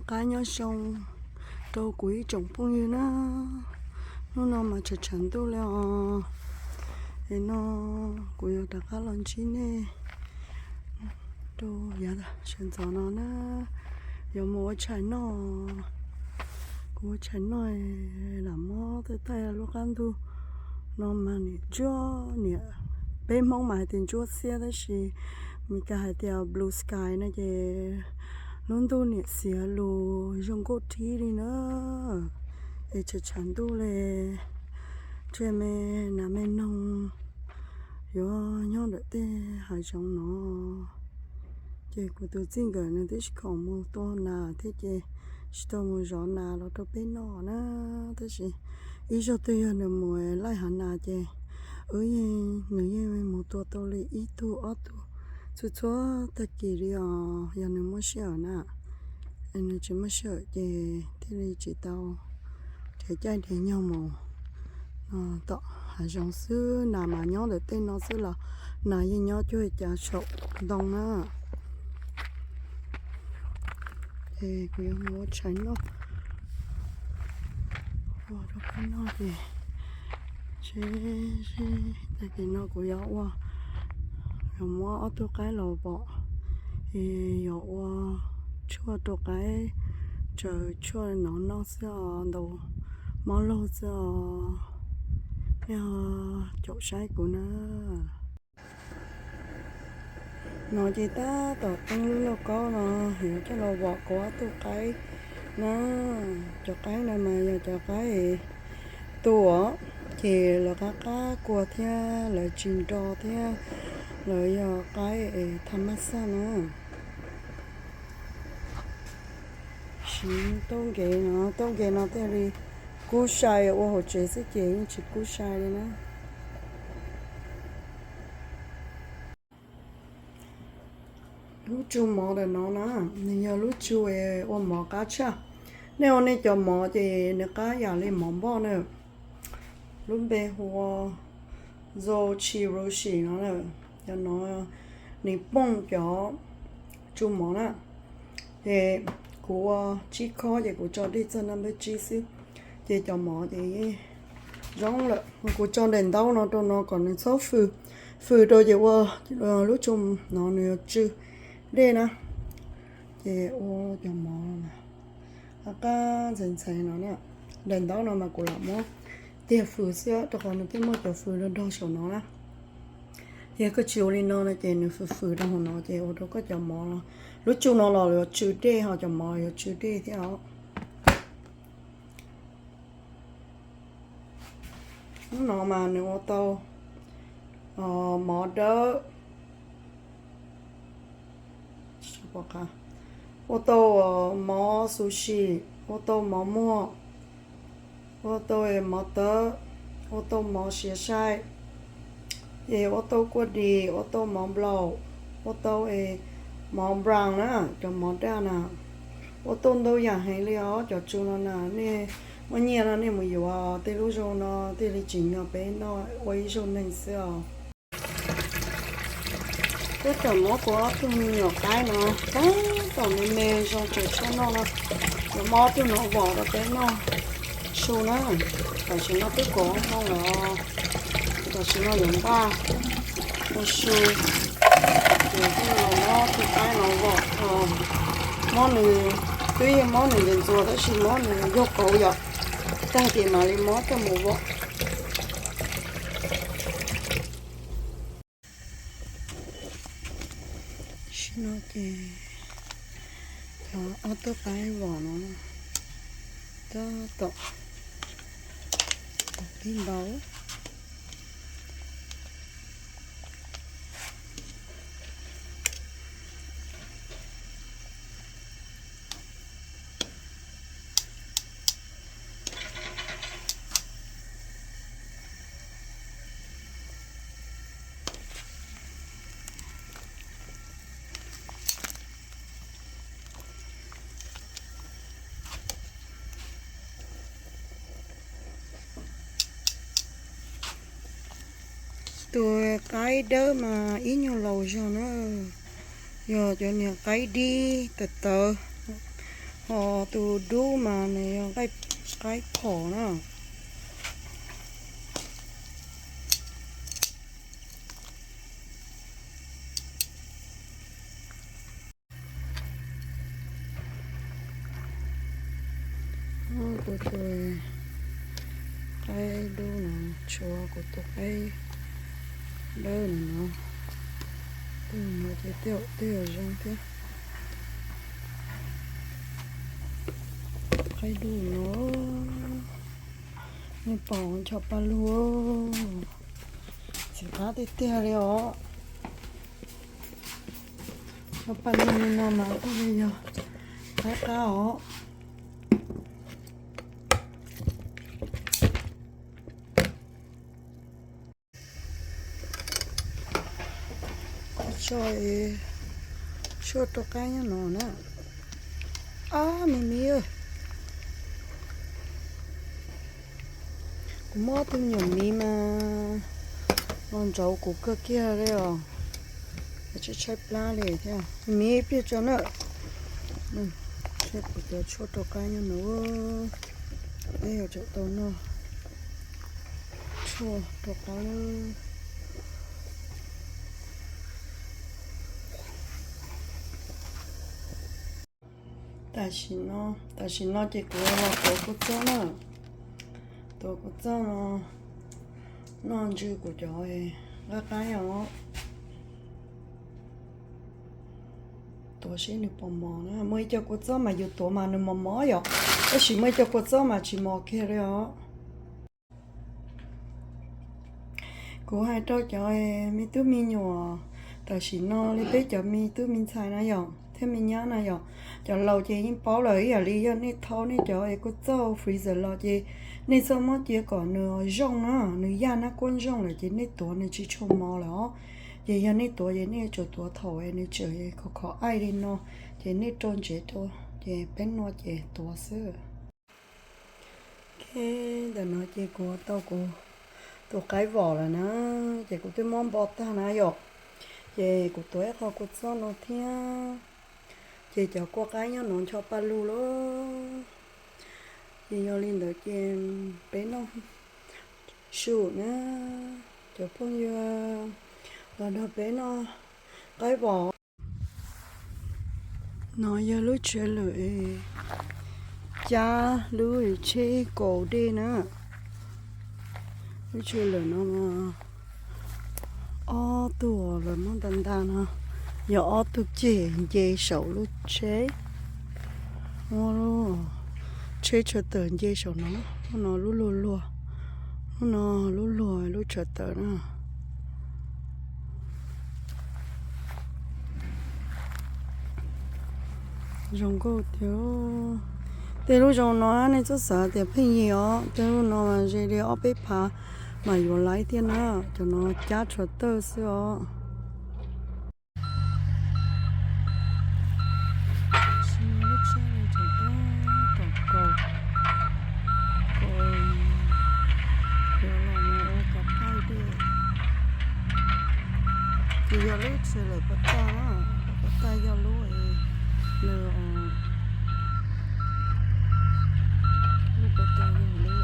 Qab nyob zoo rau kuv ib tsoom phooj ywg na. Hnub no mas tshav tshav ntuj li os. Es no kuv yuav rov qab los ntsib nej rau yav sawv ntxov no na. Yuav mus ua tshais noj. Kuv ua tshais noj lam muab thaij thaij lub qab ntuj no mas niam ntsuab niam, peb Hmoob mas hais tias ntsuab xiab tab sis Meskas hais tias blue sky no ces lub ntuj niam xiav lus zoo nkauj rhib li na. Es tshav tshav ntuj li, ntshe me nas me noog yuav nyob ntawm tej hav zoov no. Ces kuv tus txij nkawm nws twb tsis khoom mus tua nas thiab ces tsis tau mus zov nas los rau peb noj na. Tab sis ib zaug twg yog nws mus laij hav nas ces wb yeej, nws yeej mus tua tau li ib tug ob tug txhua txhua tag kis li os, yog nws muaj sij hawm na. Es nws tsis muaj sij hawm ces thiaj li tsis tau nrhiav caij nrhiav nyoog mus tom hav zoov xwb. Nas mas nyob ntawm tej no xwb los nas yeej nyob cuag li cas saum ntoo na. Es kuv yuav mus ua tshais noj, ua rau peb noj ces seb, seb tag kis no kuv yuav ua, yuav muab ob tug qaib los vom, es yuav ua tshuaj rau qaib, tsaws tshuaj nov noj xwb os, ntaus mob laug xwb os. Nej caum saib kuv na. No ces tab tom teeb lub lauj kaub no yuav coj los vom kuv ob tug qaib na. Cov qaib no mas yog cov qaib tuaj ces lawv qab qab kua thiab lawv tsis nro thiab, lawv yog qaib es thas mas xaj na. Siv taub nkev no, taub nkev no thiaj li kub sai, ua hauv tsev xwb ces yeej tsis kub sai li na. Lub tsu mov ntawm no na, nws yog lub tsu ua mov qab tshaj. Nej ua nej cov mov ces nws qab yam li mov npoj na. Lub npe hu ua Zochirushi no na. Cov no nws pooj cov tsu mov na. Ces kuv ua tsib khob ces kuv tso dej txog naj npawb tsib xwb. Ces cov mov ces zoo lawm, kuv tso daim ntaub no rau no kom nws txhob fws. Fws rau ces ua lub tsu no nws yuav tsw dej na. Ces ua cov mov qab qab ntxhais ntxhais no na. Daim ntaub no mas kuv lam muab tiag fws xwb rau qhov nws twb muaj cov fws dog dog saum no na. Yog koj tsis ua li no no ces nws fws fws rau hauv no ces ua rau koj cov mov, lub tsu no los yuav tsw dej ho cov mov yuav tsw dej thiab os. Hnub no mas nws ua tau mov dawb, ua tau mov xuv sim, ua tau mov muag, ua tau mov tawb, ua tau mov siav sai, es ua tau kua dis, ua tau mov nplaum, ua tau mov brown na, cov mov daj na. Ua tau ntau yam heev li os cov tsu no na. Nej muaj nyiaj no nej mus yuav, tej lub zoo no thiaj li tsim nyog peb noj ua ib zaug neeg xwb os. Peb tseem muab kuv ob tug me nyuam qaib no tab tom me me zoo tseem tshuaj noj no, yuav muab ob tug no vom rau peb noj su na. Tam sim no twb kaum ob moos lawm, tam sim no yuav npaj ua su. Ces muab tus qaib no vom, muab nws, twb yeej muab nws ntxuav ntxuav tab sis muab nws yaug kauv yom, tag ces mam li muab coj mus vom. Tam sim no ces cov ob tug qaib vom no tab tom pib npau. Tus qaib dawb mas ib nyuag laus zog na, yog cov niag qaib dib tawv tawv, Ho tus dub mas nws yog qaib phom na. Kuv tus qaib dub no tshuav kuv tus qaib dawb no, tus no ces tej zaum twb yog zoo thiab. Qaib dub no, nej pom ncho pa lug, txiv qab tiag tiag li os. Ncho pa lug li no mas kuj yog qaib qab os. Kuv tso tshuaj rau qaib nyob no na. Ab, me miv, kuv muab tus me nyuam miv mas los ntsauv kuv kawg kiag li os. Tshaib tshaib plab li thiab. Miv pliag tso na. Kuv cov tshuaj rau qaib nyob no, peb yuav tsum tau noj tshuaj rau qaib. Tam sim no, tam sim no ces kuv los tuav kua txob na. Tuav kua txob no noj ntsw kuv cov nqaij qaib os. Tuav seb nws puas mos na. Muaj ib co kua txob mas yus tuav mas nws mos mos yom, tab sis muaj ib co kua txob mas tsis mos kiag li os. Kuv hais rau cov me tub me nyuam tam sim no li peb cov me tub me ntxhais na yom, thiab me nyab na yom, cov laus ces yeej paub lawm, ib yam li yog nej thau nej cov kua txob freezer los ces nej txhob muab cia kom nws zoo na, nws yaj nab kuab ntsoog lawm ces nej tuav nws tsis tshua mos lawm os. Ces yog nej tuav ces nej yuav tsum tuav thaum nws tseem khov khov aij li no, ces nej rau ntsev rau, ces peb noj ces tuav xwb. Ok, ntawm no ces kuv tau kuv tus qaib vom lawm na, ces kuv twb muab npo tag na yom. Ces kuv tuav ib qho kua txob no thiab, ces cov kua qaib nyob no ncho pa lug lawm. Ces yog li ntawd ces peb noj su na, cov phooj ywg, los nrog peb noj qaib vom. No yog lub tsheb lawm, cab lub tsheb kaus dej na. Lub tsheb lawm no, ob tug lawv muab nta nta no, yog ob tug ceg nce saum lub tsheb. Muab lub tsheb tshav tawm nce saum no, lub no lub luag luag, lub no lub luag lub tshav tawm na. Zoo nkauj tiag. Tej lub zoo no nej txhob xav tias pheej yig os, tej lub no mas ze li ob peb phav mas yuav laib thiab na, cov no cab tshav tawm xwb os. Ces yog lub tsheb lawm pas tag, pas tag yog lub, lub pas tag yog lub,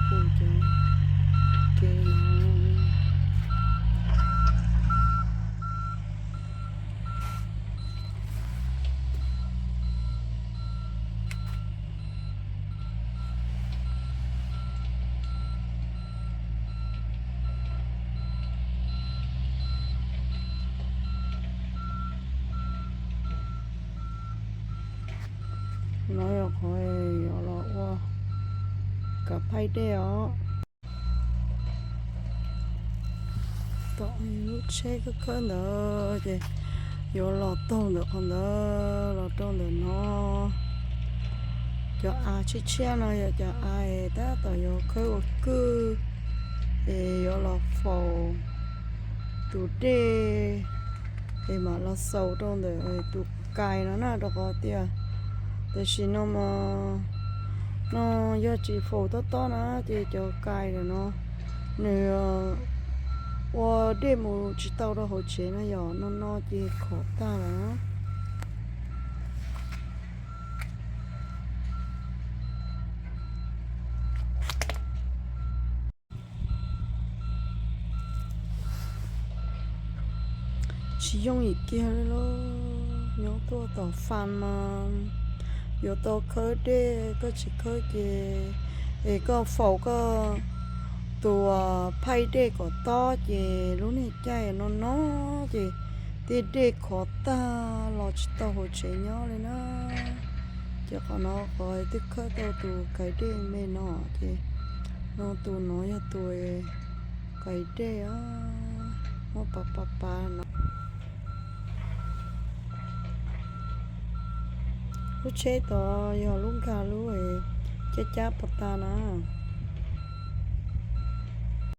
pus cov kev no. No yog qhov yuav los ua kav phaij dej os. Tom lub tsheb khawb khawb ntawd ces yuav los taug ntawm qhov ntawd los rau ntawm no. Cov av tshiab tshiab no yog cov av tab tom yuav khawb ua kwj es yuv los faus tus dej es mam los xaus rau ntawm tus kais no na, rau qhov tias tam sim no mas no yog tsis faus tob tob na ces cov kais ntawm no nws Ua dej mus tsis tau rau hauv tsev no yom, no no ces khov tag lawm. Tsis yooj yim kiag li lauj, nyob tuaj tom fam mas yuav tau khawb dej, koj tsis khawb ces, es koj faus koj tus phaij dej kom tob ces lub niag caij no no ces tej dej khov tag los tsis tau hauv tsev nyob li na. Ces qhov no qhov twb khawb tau tus kais dej me no ces no tus no yog tus kais dej muab pav pav pav no. Lub tsheb tod yog lub nkag lub cab cab pov tas na.